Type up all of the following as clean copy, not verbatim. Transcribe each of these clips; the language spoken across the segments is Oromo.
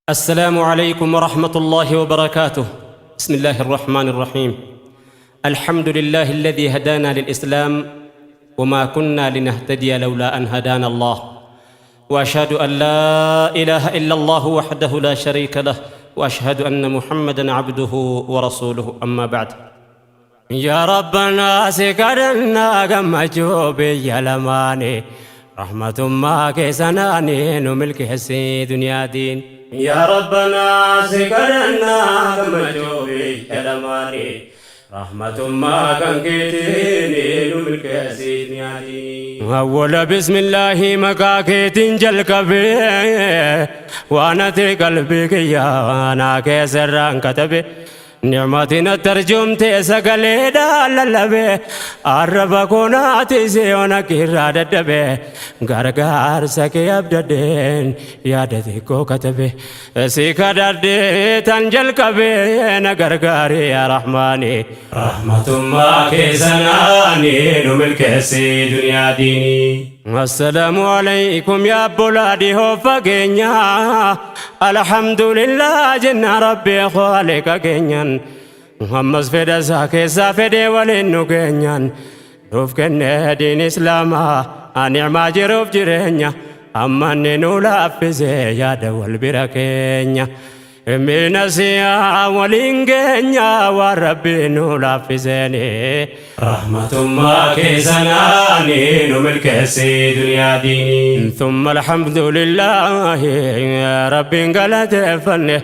السلام عليكم ورحمة الله وبركاته. بسم الله الرحمن الرحيم. الحمد لله الذي هدانا للإسلام وما كنا لنهتدي لولا أن هدانا الله، وأشهد أن لا إله إلا الله وحده لا شريك له، وأشهد أن محمدا عبده ورسوله. أما بعد، يا ربنا si kadhanna gammachuu biyya lamaani rahmatummaa keessanaani nu milkeessi duniyaatiin. يا ربنا si kadhanna gammachuu biyya lamaani rahmatummaa kan keetiin nu milkeessi duniyaatiin. أول بسم الله maqaa keetiin jalqabee waan ati qalbii kiyyaa naa keessarraan katabe nicmatina tarjumte sagaleedhaan lallabe arraba koonaati siyoona kirraa dadhabe gargaarsa kee abdadheen yaada xiqqoo katabe si kadhadhee tan jalqabe na gargaari yaa rahmaani rahmatummaa keessanaani nu milkeessi duniyaa diinii. السلام عليكم يا بلادي هو فقينيا الحمد لله جنا ربي خالق كينيان محمد fedha isaa keessaa fedhee waliin nu keenyan nuuf kennee diin islaamaa ni'maa jiruuf jireenya ammanni nu laaffisee yaada wal bira keenya Minasiyaa waliin keenya waan rabbi nu laaffiseeni rahmatummaa keessanaani nu milkeessi duniyaa diinii. ثم الحمد لله rabbiin galateeffanne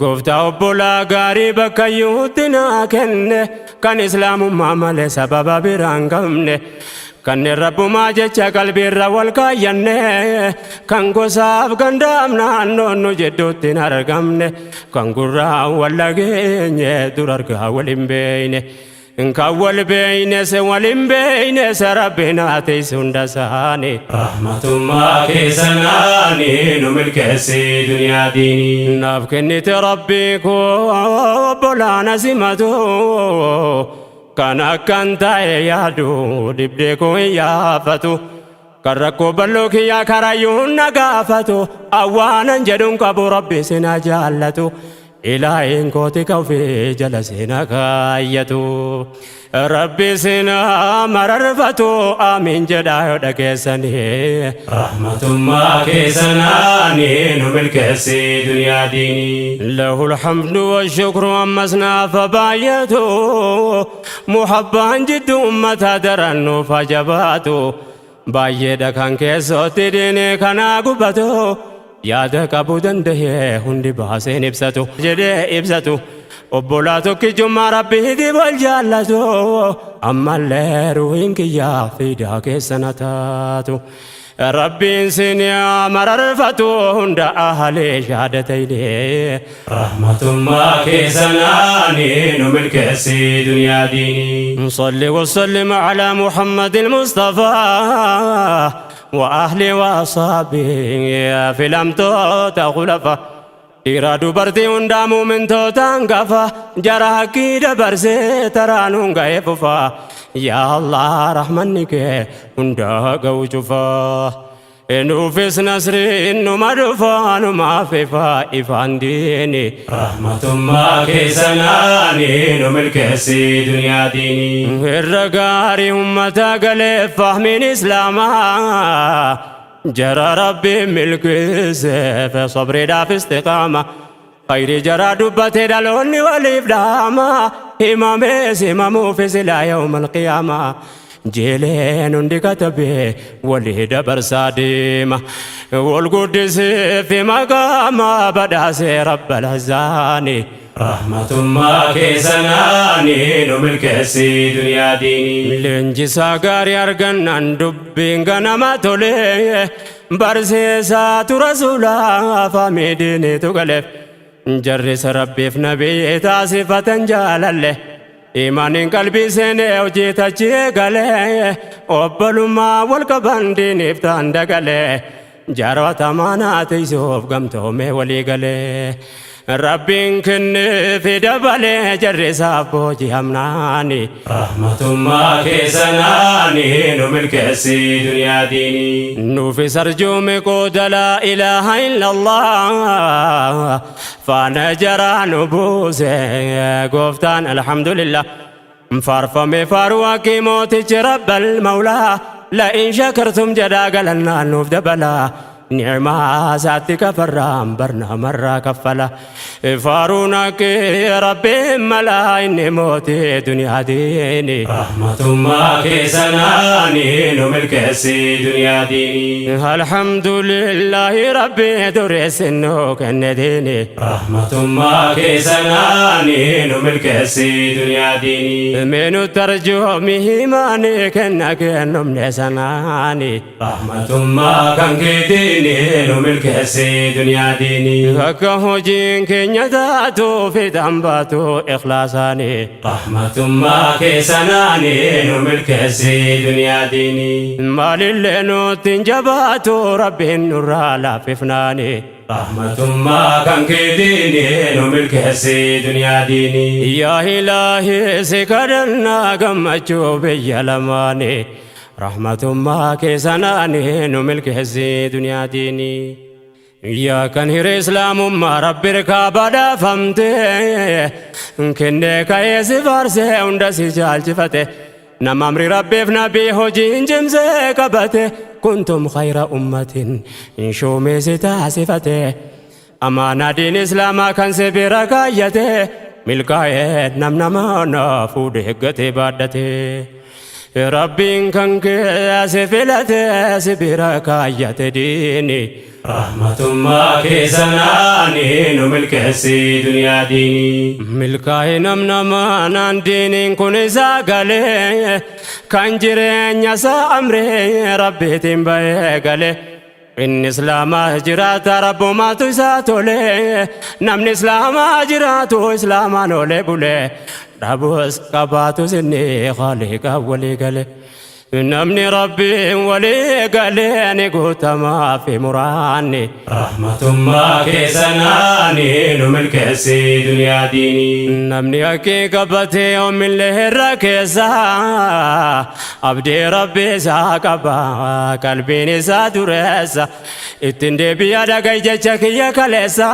gooftaa obbolaa gaarii bakka iyyuutti naa kenne kan islaamummaa malee sababa biraan qabne kanneen rabbumaa jecha qalbiirra wal kaayyanne kan gosaaf gandaaf naannoon nu jidduutti hin argamne kan gurraa wal dhageenye dur argaa wal hin beeyne kan wal beeyne se wal hin beeyne se rabbiin haa teessu hunda isaanii rahmatummaa keessanaani nu milkeessi duniyaa diinii naaf kennite rabbii koo obbolaana simatu kan akkan ta'e yaadu dhibdee koo hin yaafatu kan rakkoo bal'oo kiyyaa karayyuun na gaafatu awwaanan jedhuun qabu rabbi sina jaallatu ilaahin kooti ka ofii jala sina kaayyatu rabbi sina mararfatu amiin jedhaa yoo dhageessanii rahmatummaa keessanaani nu milkeessi duniyaa diinii. له الحمد والشكر ammas naaf baay'atu muhabbaan jiddu ummata daran nuuf jabaatu baay'eedha kan keessootti diinii kanaa gubatu yaada qabu dandahee hundi baaseen ibsatu jedhee ibsatu obbolaa tokkichummaa rabbiiti wal jaallatu ammallee ruhiin kiyyaa fiidaa keessana taatu rabbiin sin mararfatu hunda ahalee shaadatayne rahmatummaa keessanaani nu milkeessi duniyaa diinii. صل وسلم على محمد المصطفى وأهله وأصحابه في الأمتوت خلفا dhiiraa dubartii hundaa muumintootaan gafa jara hakkii dabarsee taraanuun ga'ee fufa yaa Allah rahmanni kee hundaa ga'u cufaa nuufis nasriin numa dhufa numaaf ifa ifaan diini rahmatummaa keessanaani nu milkeessi duniyaa diini irra gaarii ummata galee fahmiin islaamaa jara rabbi milkeesseef sabriidhaaf istiqaama khayri jara dubbate dhaloonni waliif dhaama himamees himamuufis ilaa yawma alqiyaama jeeleen hundi katabee walii dabarsaa deema wal guddisee fi maqaama badhaasee rabbal hazaani rahmatummaa keessanaani nu milkeessi duniyaa diinii. Leenjisaa gaarii argannaan dubbiin ganama tolee barsiisaatu rasuulaa faamii diiniitu galeef jarrisa rabbiif nabii taasifatan jaalalle imaaniin qalbii seenee hojii tachii galee obbolummaa wal qaban diiniif ta'an dagalee jaarota maanaa teessuuf gamtoomee walii galee. Rabbiin kenneefi dabalee jarri isaaf booji'amnaani. Rahmatummaa keessanaani nu milkeessi duniyaa diinii. Nuufis arjuume qooda laa ilaaha illallah faana jaraa nu buuse gooftaan alhamdulillah. Faarfame faaruu haqqii mootichi rabbal mawlaa la'in shakartum jedhaa galannaan nuuf dabalaa. Ni'maa isaatti kafarraan barnaamarraa kaffala. Faaruun haqqii rabbiin malaa inni mootii duniyaa diini. Rahmatummaa keessanaani nu milkeessi duniyaa diinii. Alhamdulillahi rabbi dureessi nuu kenne diini. Rahmatummaa keessanaani nu milkeessi duniyaa diinii. Mee nu tarjoomi himaani kenna kennumne sanaani. Rahmatummaa kan keetiini nu milkeessi duniyaa diinii. Akka hojiin keenya taatu fixaan baatu ikhlaasaani. Rahmatummaa keessanaani nu milkeessi duniyaa diinii. Maalillee nutti hin jabaatu rabbiin nurraa laaffifnaani. Rahmatummaa kan keetiini nu milkeessi duniyaa diinii. Yaa ilaahi si kadhannaa gammachuu biyya lamaani. Rahmatummaa keessanaani nu milkeessi duniyaa diinii. Yaa kan hiree islaamummaa rabbi irkaa badhaafamte kennee ka'ee si faarsee hunda si jaalchifate nama amri rabbiif nabii hojiin cimsee qabate kuntum khayra ummatin shuumee si taasifate amaanaa diin islaamaa kan si bira kaayyate milkaa'ee nam namaa fuudhee eeggatee baadhate. Rabbiin kan kee si filate si bira kaayyate diini. Rahmatummaa keessanaani nu milkeessi duniyaa diinii. Milkaa'ee nam namaan diiniin kun isaa galee kan jireenya isaa amree rabbiitiin bahee galee. Inni islaamaa jiraata rabbumaatu isaa tole namni islaamaa jiraatu islaamaan olee bule dhabus qabaatus inni khaliqa walii gale. Namni rabbiin walii galee ni guutamaa fi muraanni. Rahmatummaa keessanaani nu milkeessi duniyaa diinii. Namni haqqii qabatee oomillee irra keessa abdii rabbi isaa qaba qalbiin isaa dureessa ittiin deebi'a dhagai jecha kiyya kaleessa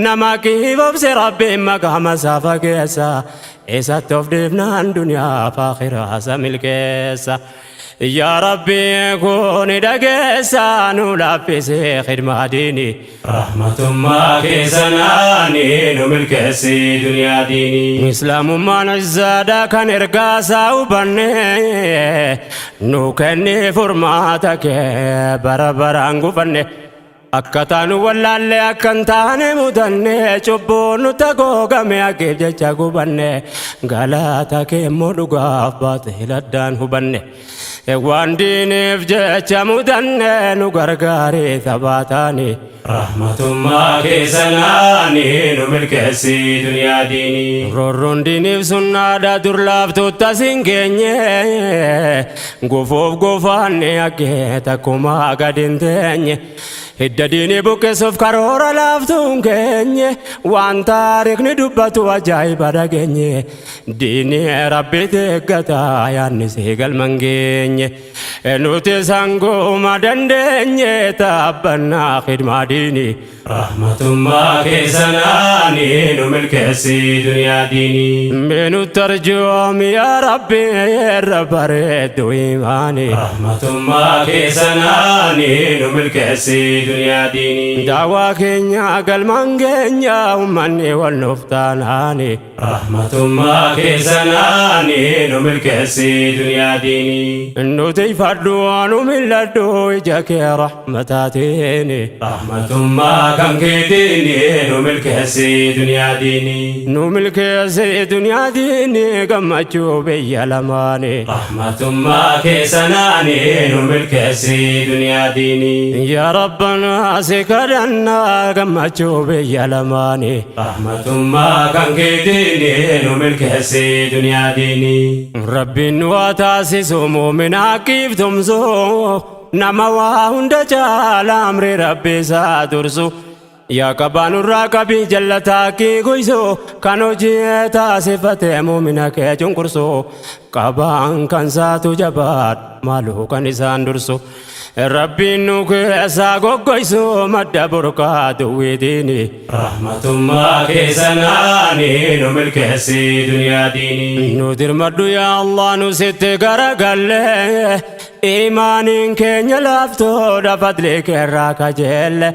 nama haqqii obse rabbiin maqaama isaa fageessa isatti of dhiifnaan duniyaa fi akhiraa isa milkeessa. Yaa Rabbi kun dhageessa nu laaffisee khidmaa diinii. Rahmatummaa keessanaani nu milkeessi duniyaa diinii. Islaamummaan izzaadha kan ergaa isaa hubanne nu kenni furmaata kee bara baraan gufanne. Akka taanu wallaalle akka hin taane mudanne cubbuu nu tagoogame haqiif jecha gubanne galata kee immoo dhugaaf baatee laddaan hubanne. Waan diiniif jecha mudanne nu gargaaree taphaataani. Rahmatummaa keessanaani nu milkeessi duniyaa diinii. Roorroon diiniif sunnaadha dur laaftuutta sin geenye gufuuf gufaanne haqqee takkumaa gad hin teenye. Hidda diinii buqqisuuf karoora laaftuun keenye waan taarikhni dubbatu ajaa'iba dhageenye diinii rabbitti eeggata yaadni si galman geenye nuti sanguma dandeenye taabbannaa khidmaa diinii. Rahmatummaa keessanaani nu milkeessi duniyaa diinii. Mee nu tarjoomi yaa Rabbi irra bareeddu imaani. Rahmatummaa keessanaani nu milkeessi duniyaa diinii. Daawaa keenya galmaan keenya ummanni wal nuuf taanaani. Rahmatummaa keessanaani nu milkeessi duniyaa diinii. Nuti fadhu nu milladhu ija kee rahmataatiin. Rahmatummaa kan keetiini nu milkeessi duniyaa diinii. Nu milkeessi duniyaa diinii gammachuu biyya lamaani. Rahmatummaa keessanaani nu milkeessi duniyaa diinii. Yaa Rabbanaa si kadhannaa gammachuu biyya lamaani. Rahmatummaa kan keetiini nu milkeessi duniyaa diinii. Rabbiin nu haa taasisu muumina haqiif tumsu nama waa hunda caala amri rabbi isaa dursu. Yaa qabaa nurraa qabii jallataa kee goysu kan hojii taasifatee muumina kee cunqursu qabaan kan saatu jabaadha maaloo kan isaan dursu Rabbiin nu keessaa goggoysu madda burqaa duwwiitiini. Rahmatummaa keessanaani nu milkeessi duniyaa diinii. Nu dirmadhu yaa Allah nu sitti garagalle imaaniin keenya laaftoodha fadlii keerraa kajeelle.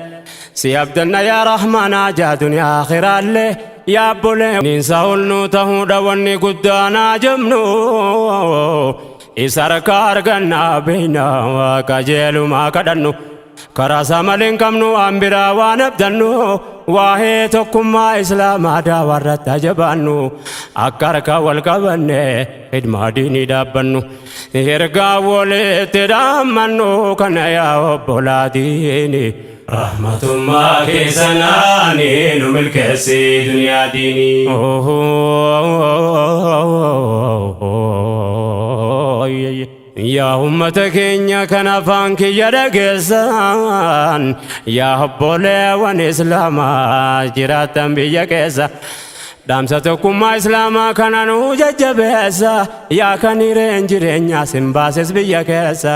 Si abdanna yaa Rahmaanaa jaa duniyaa akhiraallee yaa obbolee ninsa ol nu tahuudha wanni guddaanaa jabnu. Isa harka argannaa beeyna qajeelumaa kadhannu. Karaa isaa malee hin qabnu waan biraa waan abdannu waa'ee tokkummaa islaamaa daawarratti ajabaannu akka harka wal qabanne hidmaa diinii dhaabbannu ergaa walitti dhaammannu kana yaa obbolaatiini. Rahmatummaa keessanaani nu milkeessi duniyaa diinii. Yaa ummata keenya kan afaan kiyya dhageessan yaa obboleewwan islaamaa jiraattan biyya keessa dhaamsa tokkummaa islaamaa kana nuu jajjabeessa yaa kan hireen jireenyaa sin baases biyya keessa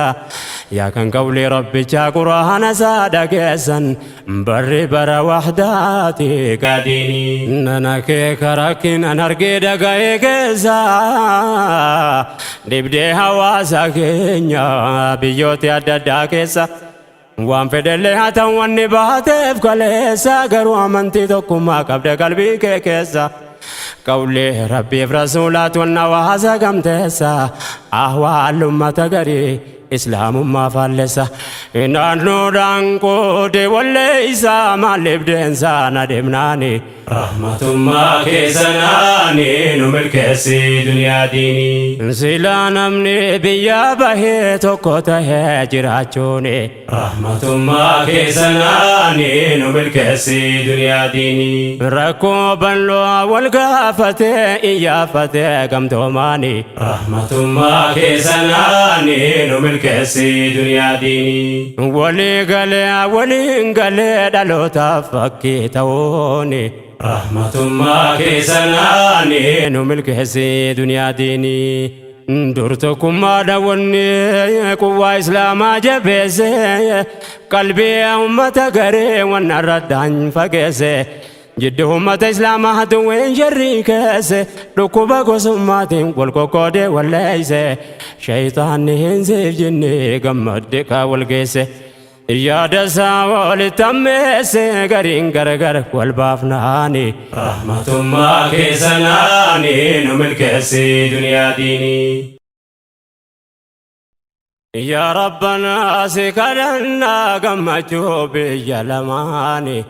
yaa kan qawlii rabbichaa quraana isaa dhageessan barri bara wahdaati Diinii. Nana kee karakkinan argee dhaga'ee keessa dhibdee hawaasa keenya biyyoota adda addaa keessa waan fedhellee haa ta'u wanni baateef kaleessa garuu amantii tokkummaa qabda qalbii kee keessa. Qawlee rabbiif rasuulaat wanna hawaasa gamteessa ahwaal ummata garii islaamummaa faallessa. Naannoodhaan qoode walleessa maaliif deensaa na deemnaani. Rahmatummaa keessanaani nu milkeessi duniyaa diinii. Silaa namni biyya bahee tokko tahee jiraachuuni. Rahmatummaa keessanaani nu milkeessi duniyaa diinii. Rakkoo bal'oo wal gaafatee iyyaafatee gamtoomaani. Rahmatummaa keessanaani nu milkeessi duniyaa diinii. Walii galee waliin galee dhalootaaf fakkii ta'uuni. Rahmatummaa keessanaani Nu milkeessi duniyaa diinii. Dur tokkummaadha wanni quwwaa islaamaa jabeesse qalbii ummata garee wanna irraddaan fageesse. Jiddu ummata islaamaa haduwween jarrii keesse dhukkuba gosummaatiin wal qoqqoodee walleeyse shayitaanni hin siif jinni gammadde kaa wal geesse. Yaada isaa walitti ammeesse gariin gargar wal baafnaani. Rahmatummaa keessanaani nu milkeessi duniyaa diinii. Yaa Rabbanaa si kadhannaa gammachuu biyya lamaani.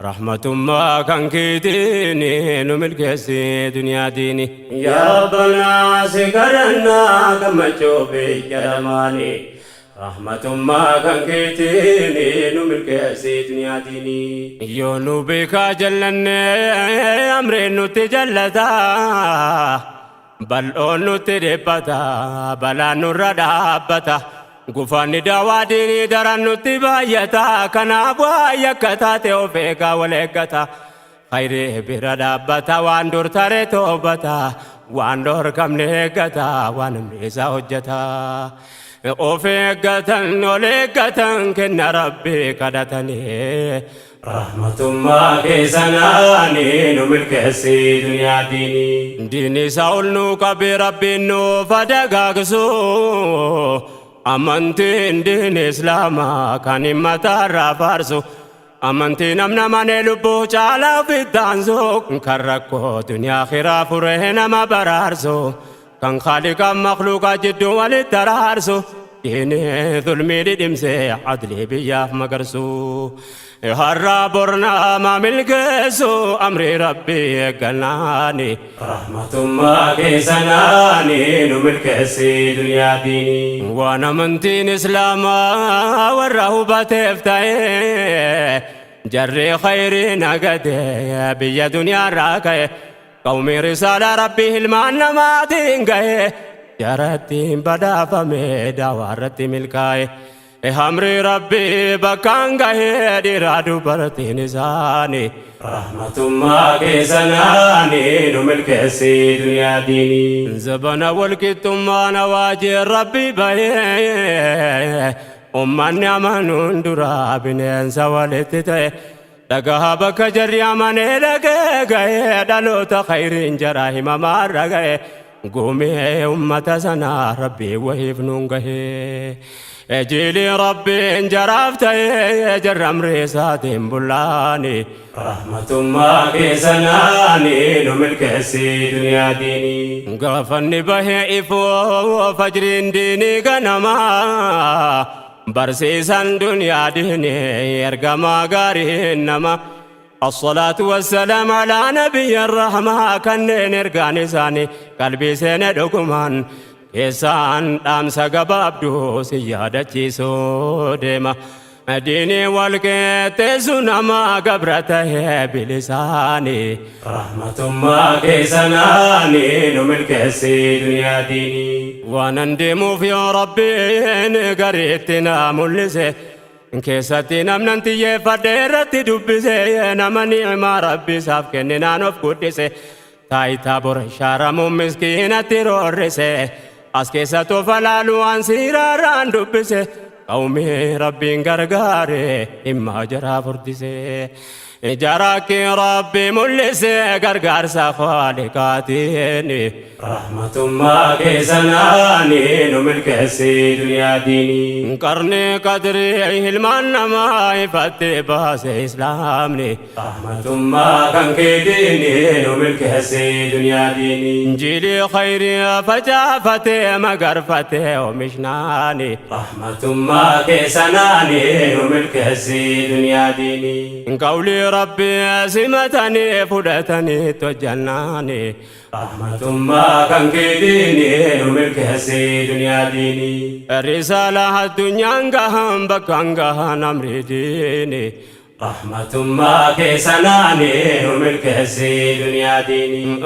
Rahmatummaa kan keetiini nu milkeessi duniyaa diini. Yaa Rabbanaa si kadhannaa gammachuu biyya lamaani. Rahmatummaa kan keetiini nu milkeessi duniyaa diini. Yoo nu beekaa jallannee amreen nutti jallataa. Bal'oon nutti dhiphata balaan nurra dhaabbata gufanni daawaa diinii daran nutti baay'ata kanaaf waa yakka taate of eegaa wal eeggata khayrii bira dhaabbata waan dur tare toobata waan dhorkamne eeggata waan isaa hojjeta of eeggatan ol eeggatan kenna rabbii kadhatanii. Rahmatummaa keessanaani nu milkeessi duniyaa diinii. Diinni isaa ol nuu qabee rabbiin nuuf adagaagsu amantiin diin islaamaa kan hin mataarraa faarsu amantii namna manee lubbuu caalaa ofittaansu kan rakkoo duniyaa akhiraa furee nama baraarsu kan khaaliqaa makhluuqaa jidduu walitti araarsu diini zulmii dhidhimsee adlii biyyaaf magarsu. Har'a bornaa milkeessu amrii rabbii eeggannaani. Rahmatummaa keessanaani nu milkeessi duniyaa diinii. Waan amantiin islaamaa warra hubateef ta'e jarri khayrii nagate biyya duniyaarraa ka'e qawmii risaalaa rabbii ilmaan namaatiin ga'e jarattiin badhaafame daawaarratti milkaa'e. Hamri Rabbii bakkaan gahee dhiiraa dubartiin isaanii. Rahmatummaa keessanaani nu milkeessi duniyaa diinii. Zabana walqixxummaan awaajii Rabbi bahee, ummanni amanuun duraa bineensa walitti ta'e. Dhagaha bakka jarri amanee dhagee gahee, dhaloota khayriin jaraa himamaarra gahe. Gumee ummata sanaa Rabbii wahiif nuun gahee. Ejiilii Rabbiin jaraaf ta'ee jarra amrii isaatiin bullaani. Rahmatummaa keessanaani nu milkeessi duniyaa diinii. Gaafanni bahee ifoo fajriin diinii ganamaa, barsiisan duniyaa diinii ergamaa gaariin nama. الصلاة والسلام على نبي الرحمة kanneen ergaan isaanii qalbii seene dhugumaan keessaan dhaamsa gabaabduu si yaadachiisuu deema. Diinii wal qeexxeessu nama gabra tahee bilisaanii. Rahmatummaa keessanaani nu milkeessi duniyaa diinii. Waanan deemuuf yoo Rabbiin gariitti na mul'ise, keessatti namnan xiyyeeffadhe irratti dubbise, nama ni'imaa Rabbi isaaf kenninaan of guddise, taayitaa bor shaaramuun miskiinatti roorrise, as keessa tofa laalu waan siiraarraan dubbise, qawmii Rabbiin gargaare dhimma jaraa furdise. Jaraakki Rabbi mul'ise gargaarsa Khaaliqaatiin. Rahmatummaa keessanaani nu milkeessi duniyaa diinii. Qarni qadrii ilmaan namaa ifatti baase Islaamni. Rahmatummaa kan keetiini nu milkeessi duniyaa diinii. Injiilii khayrii facaafatee magarfatee oomishnaani. Rahmatummaa keessanaani nu milkeessi duniyaa diinii. Qawlii Rabbii simatanii fudhatanii hojjannaani. Rahmatummaa kan keetiini nu milkeessi duniyaa diinii. Risaalaa addunyaan gahan bakkaan gahan amrii diini. Rahmatummaa keessanaani nu milkeessi duniyaa diinii.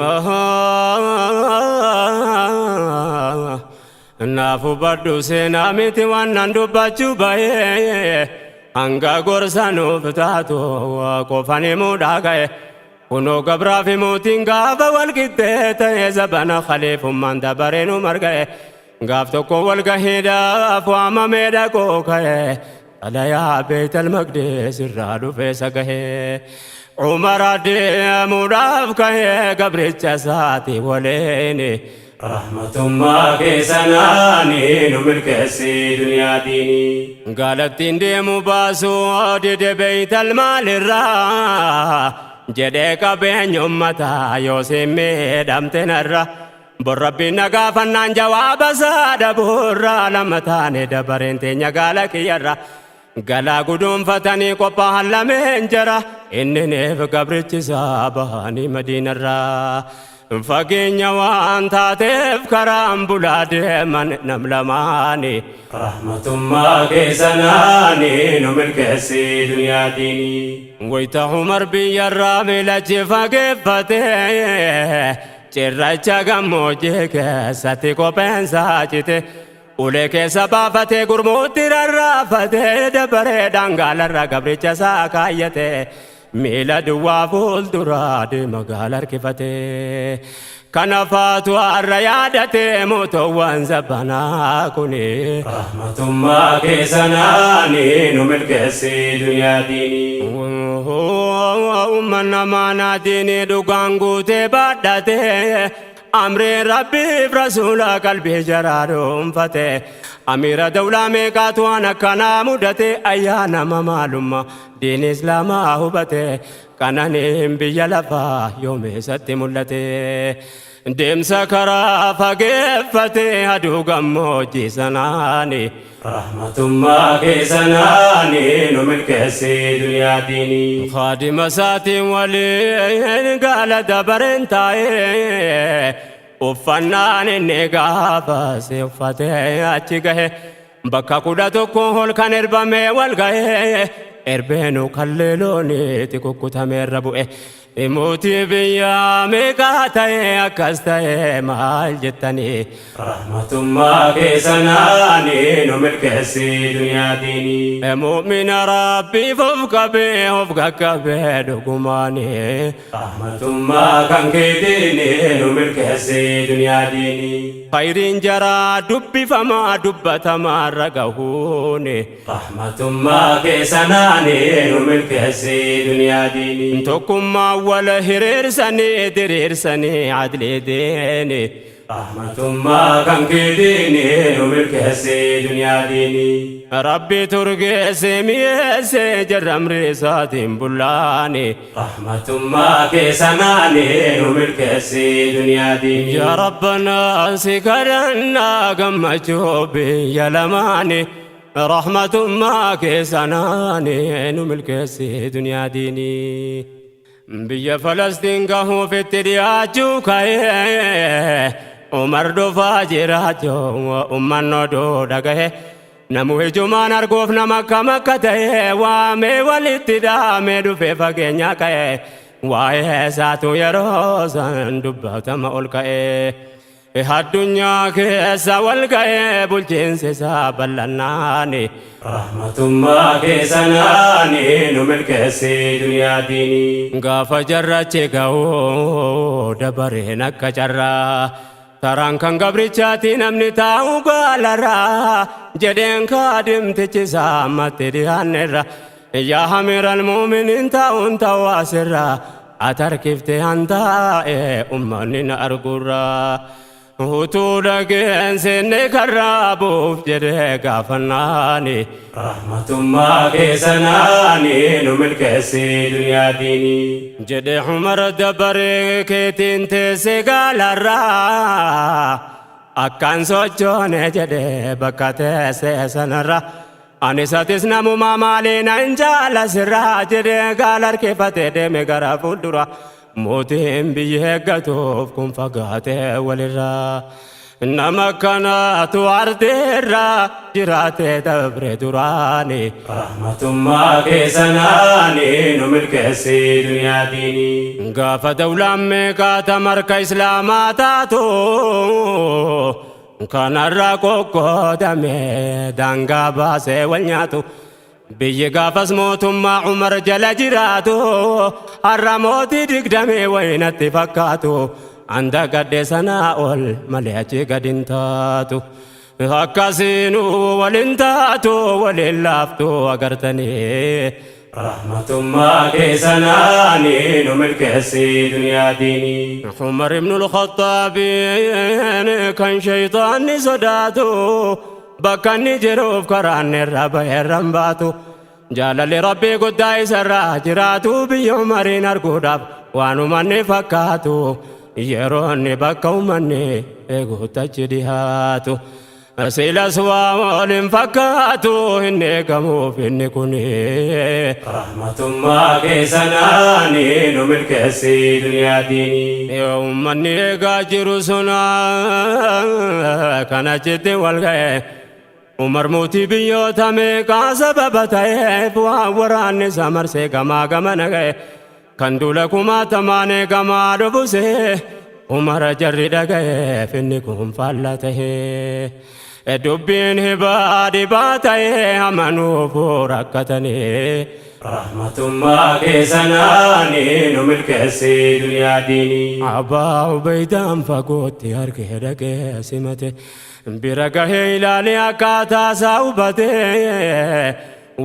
Naaf hubadhu, seenaa miti waan nan dubbachuu bahee, hanga gorsa nuuf taatu qofan himuudhaa ka'e. Kunoo gabraa fi mootiin gaafa wal qixxee ta'e, zabana khaliifummaan dabaree nu marga'e. Gaaf tokko wal gahiidhaaf waamamee dhaqoo ka'e. Xalayaa Beeytal Maqdees irraa dhufee sagahee. Umar deemuudhaaf ka'ee gabricha isaati waliin. Rahmatummaa keessanaani nu milkeessi duniyaa diinii. Gaalattiin deemu baasuu dide Beeytal maalirraa jedhee, qabeenya ummataa yoo siin miidhamte narra. Bor Rabbiin na gaafannaan jawaaba isaa dhabuurraa, lama taane dabareen teenya gaala kiyyarra. Galaa guduunfatanii qophaa'an lameen jara, inniniif gabrichi isaa bahanii Madiinarraa. Fageenya waan taateef karaan bulaa deeman nam lamaani. Rahmatummaa keessanaani nu milkeessi duniyaa diinii. Wayita Umar biyyarraa miilachi fageeffatee, cirracha gammoojjii keessatti kopheensaa cite. Ulee keessa baafatee gurmuutti rarraafatee, dabaree dangaalarra gabricha isaa kaayyate. Miila duwwaa fuulduraa deema gaala harkifatee. Kana faatu har'a yaadate mootoowwan zabanaa kuni. Rahmatummaa keessanaani nu milkeessi duniyaa diinii. Uummanna maanaa diinii dhugaan guutee baadhatee, amriin Rabbiif rasuula qalbii jaraa dhuunfate. Amiira dawlaa meeqaatu waan akkanaa mudate? Ayyaana maalummaa diin Islaamaa hubate, qananiin biyya lafaa yoomeessatti mul'ate. Deemsa karaa fageeffate aduu gammoojjii sanaani. Rahmatummaa keessanaani nu milkeessi duniyaa diinii. Khaadima isaatiin waliin gaala dabareen taa'ee, uffannaan inni gaafase uffatee achi gahe. Bakka 11 ol kan erbamee wal gahee. Erbeenu kallee looniitti kukkutameerra bu'e. Mootii biyyaa meeqaa ta'e akkas ta'e maal jettanii? Rahmatummaa keessanaanii nu milkeessi duniyaa diinii. Mu'mina Rabbiif of qabee of qaqqabee dhugumaanii. Rahmatummaa kan keetiini nu milkeessi duniyaa diinii. Khayriin jaraa dubbifamaa dubbatamaa irra gahuuni. Rahmatummaa keessanaanii nu milkeessi duniyaa diinii. Tokkummaa wal hiriirsanii diriirsanii adlii diini. Rahmatummaa kan keetiini nu milkeessi duniyaa diinii. Rabbi turgeesse mi'eesse jarra amri isaatiin bullaani. Rahmatummaa keessanaanii nu milkeessi duniyaa diinii. Yaa Rabbanaa si kadhannaa gammachuu biyya lamaani. Rahmatummaa keessanaanii nu milkeessi duniyaa diinii. Biyya Falastiin gahuuf itti dhiyaachuu ka'ee, Umar dhufaa jiraachuu ummanni oduu dhagahe, namu ijumaan arguuf nama akkam akka ta'e waamee walitti dhaamee dhufee fageenya ka'e, waa'ee isaatu yeroo san dubbatama ol ka'e. Addunyaa keessa wal ga'ee bulchiinsi isaa bal'annaani. Rahmatummaa keessanaanii nu milkeessi duniyaa diinii. Gaafa jarrachi ga'uu dabareen akka carraa, taraan kan gabrichaati namni taa'u gaalarraa jedheen kaadimtichi isaa ammatti dhiyaannerra. Yaa amiiral muuminiin, taa'uun ta'uu asirraa atarkifte hantaa'e ummanni na argurraa. Utuu dhageen seenne karraa buuf jedhee gaafannaani. Rahmatummaa keessanaanii nu milkeessi duniyaa diinii. Jedhe Umar, dabaree keetiin teesse gaalarraa akkaan sochoone jedhe bakka teesse sanarra. Ani satis namuma maaliin nan jaalasirraa jedhe gaala harkifatee deeme gara fuuldura. Mootiin biyya eeggatuuf kun fagaatee walirraa. Nama kanaatu ardeerraa jiraatee dabre duraani. Rahmatummaa keessanaanii nu milkeessi duniyaa diinii. Gaafa dawlaan meeqaata marka islaamaa taatu kanarraa qoqqoodame daangaa baasee wal nyaatu. Biyyi gaafas mootummaa Umar jala jiraatu har'a mootii 20 wayinatti fakkaatu. Anda gadde sanaa ol malee achi gad hin taatu. Akkasiinuu waliin taatu, waliin laaftu agartanii. Rahmatummaa keessanaanii nu milkeessi duniyaa diinii. Umar ibn al-Khattaabiin kan shayxaanni sodaatu, bakka inni jiruuf karaan irra baheerra hin baatu. Jaalalli Rabbii guddaa isarraa jiraatu, biyya Umariin arguudhaaf waan uummanni fakkaatu, yeroo inni bakka uummanni eeguutti achi dhihaatu. Silas waa waliin fakkaatu hin eegamuuf inni kuni. Rahmatummaa keessanaanii nu milkeessi duniyaa diinii. Uummanni eegaa jiru suna kan achitti wal ga'e. Umar mootii biyyoota meeqaa sababa ta'eef waan waraanni isa marsee gamaa gamana ga'e. Kan duula kumaatamaan eegamaa dhufuse Umar jarri dhaga'eef inni kun faalla ta'e. Dubbiin hibaa dhibaa ta'e amanuuf rakkatanii. Rahmatummaa keessanaanii nu milkeessi duniyaa diinii. Abbaa Ubaydaan fagootti argee dhaqee simate. Bira gahee ilaalee akkaataa isaa hubatee,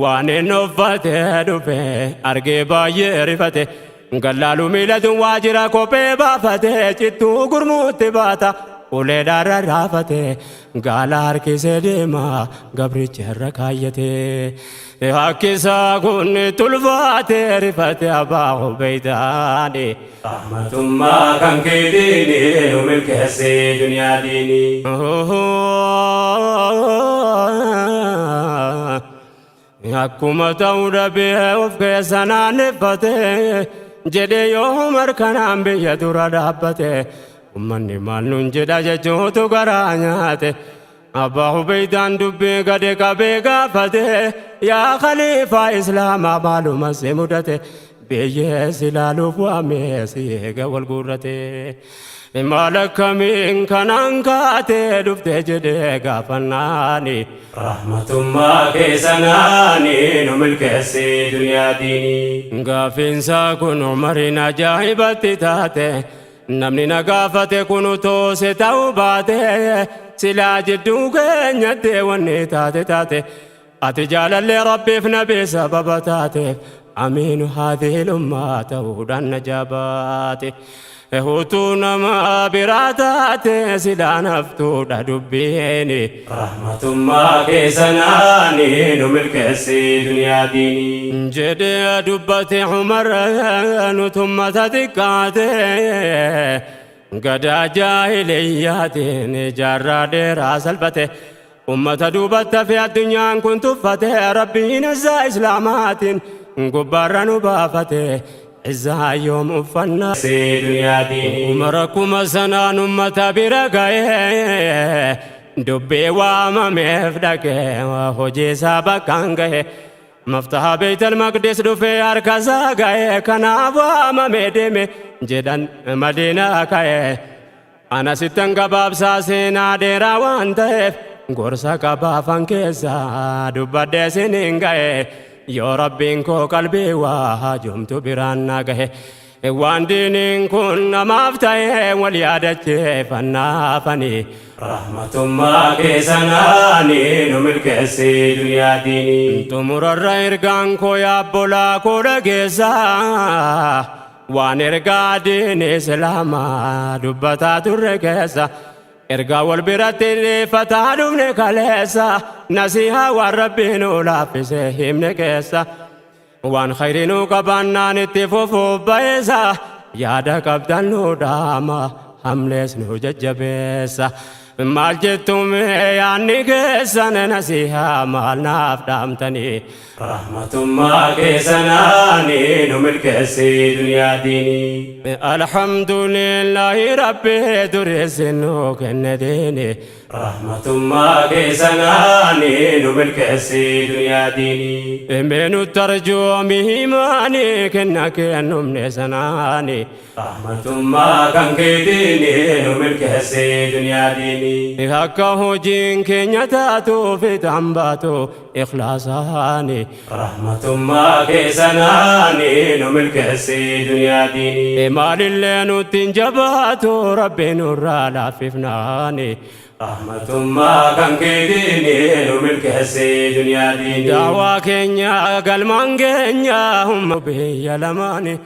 waan inni uffatee dhufe argee baay'ee rifate. Gallaaluu miilatuun waa jira kophee baafatee, cittuu gurmuutti baata uleedhaan rarraafate, gaala harkisee deema gabricha irra kaayyate. Akkisaa kun tulfaate rifate Abbaa Ubaydaani. Rahmatummaa kan keetiini nu milkeessi duniyaa diinii. Akkuma ta'uu dhabee of keessa naanneffate jedhee, yoo Umar kanaan biyya dura dhaabbate ummanni maal nun jedha jechuutu garaa nyaate. Abbaa Ubeydaan dubbii gadi qabee gaafate, yaa khaliifaa Islaamaa maaluma si mudate? Biyyee si laaluuf waamee si eega wal guurrate. Maal akkamiin kanaan kaatee dhufte jedhee gaafannaani. Rahmatummaa keessanaani nu milkeessi duniyaa diinii. Gaafiinsaa kun Umariin ajaa'ibatti taate. Namni na gaafate kun utuu si ta'uu baate, silaa jidduu keenyatti wanni taate taate. Ati jaalallee Rabbiif nabii sababa taateef amiinu haadhiil ummaa ta'uudhaan na jabaate. Utuu nama biraa taate silaa naftuudha dubbiini. Rahmatummaa keessanaani nu milkeessi duniyaa diinii. Jedhee dubbate Umar, nutummata xiqqaate gadaa jaahiliyyaatiin jaarraa dheeraa salphate. Ummata duubatti hafe addunyaan kun tuffate, Rabbiin izzaa Islaamaatiin gubbaarra nu baafate. Izzaa yoom uffannaa? Duniyaa diinii. Umar akkuma sanaan ummata bira ga'ee, dubbii waamameef dhaqee, hojii isaa bakkaan gahe. Maftaha Beeytal Maqdis dhufee harka isaa ga'ee, kanaaf waamamee deeme jedhan Madiinaa ka'e. Ana sittan gabaabsaa seenaa dheeraa waan ta'eef, gorsa qabaafan keessaa dubbadhee siniin ga'e. Yoo Rabbiin koo qalbii waa haajomtu biraan na gahe, waan diiniin kun namaaf ta'e wal yaadacheeffannaafani. Rahmatummaa keessanaani nu milkeessi duniyaa diinii. Xumurarra ergaan koo yaabbolaa koo dhageessaa, waan ergaa diini Islaamaa dubbataa turre keessa, ergaa wal biratti dhiifataa dhufne kaleessa, nasihaa waan Rabbiin nu laaffise himne keessa, waan khayrii nu qabaannaan itti fufuuf ba'eessa, yaada qabdan nu dhaama, hamlees nu jajjabeessa. Maal jettume yaanni keessan? Nasihaa maal naaf dhaamtanii? Rahmatummaa keessanaani nu milkeessi duniyaa diinii. Alhamdulillahi Rabbi dureessi nu kenne diini. Rahmatummaa keessanaani nu milkeessi duniyaa diinii. Mee nu tarjoomi himaani kenna kennumne sanaani. Rahmatummaa kan keetiini nu milkeessi duniyaa diinii. Akka hojiin keenya taatuuf fiixaan baatu ikhlaasaani. Rahmatummaa keessanaani nu milkeessi duniyaa diinii. Maalillee nutti hin jabaatu Rabbi nurraa laaffifnaani. Rahmatummaa kan keetiini nu milkeessi duniyaa diinii. Daawaa keenya galmaan keenya humna biyya lamaani.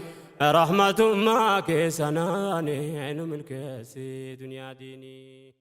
Rahmatummaa keessanaani nu milkeessi duniyaa diinii.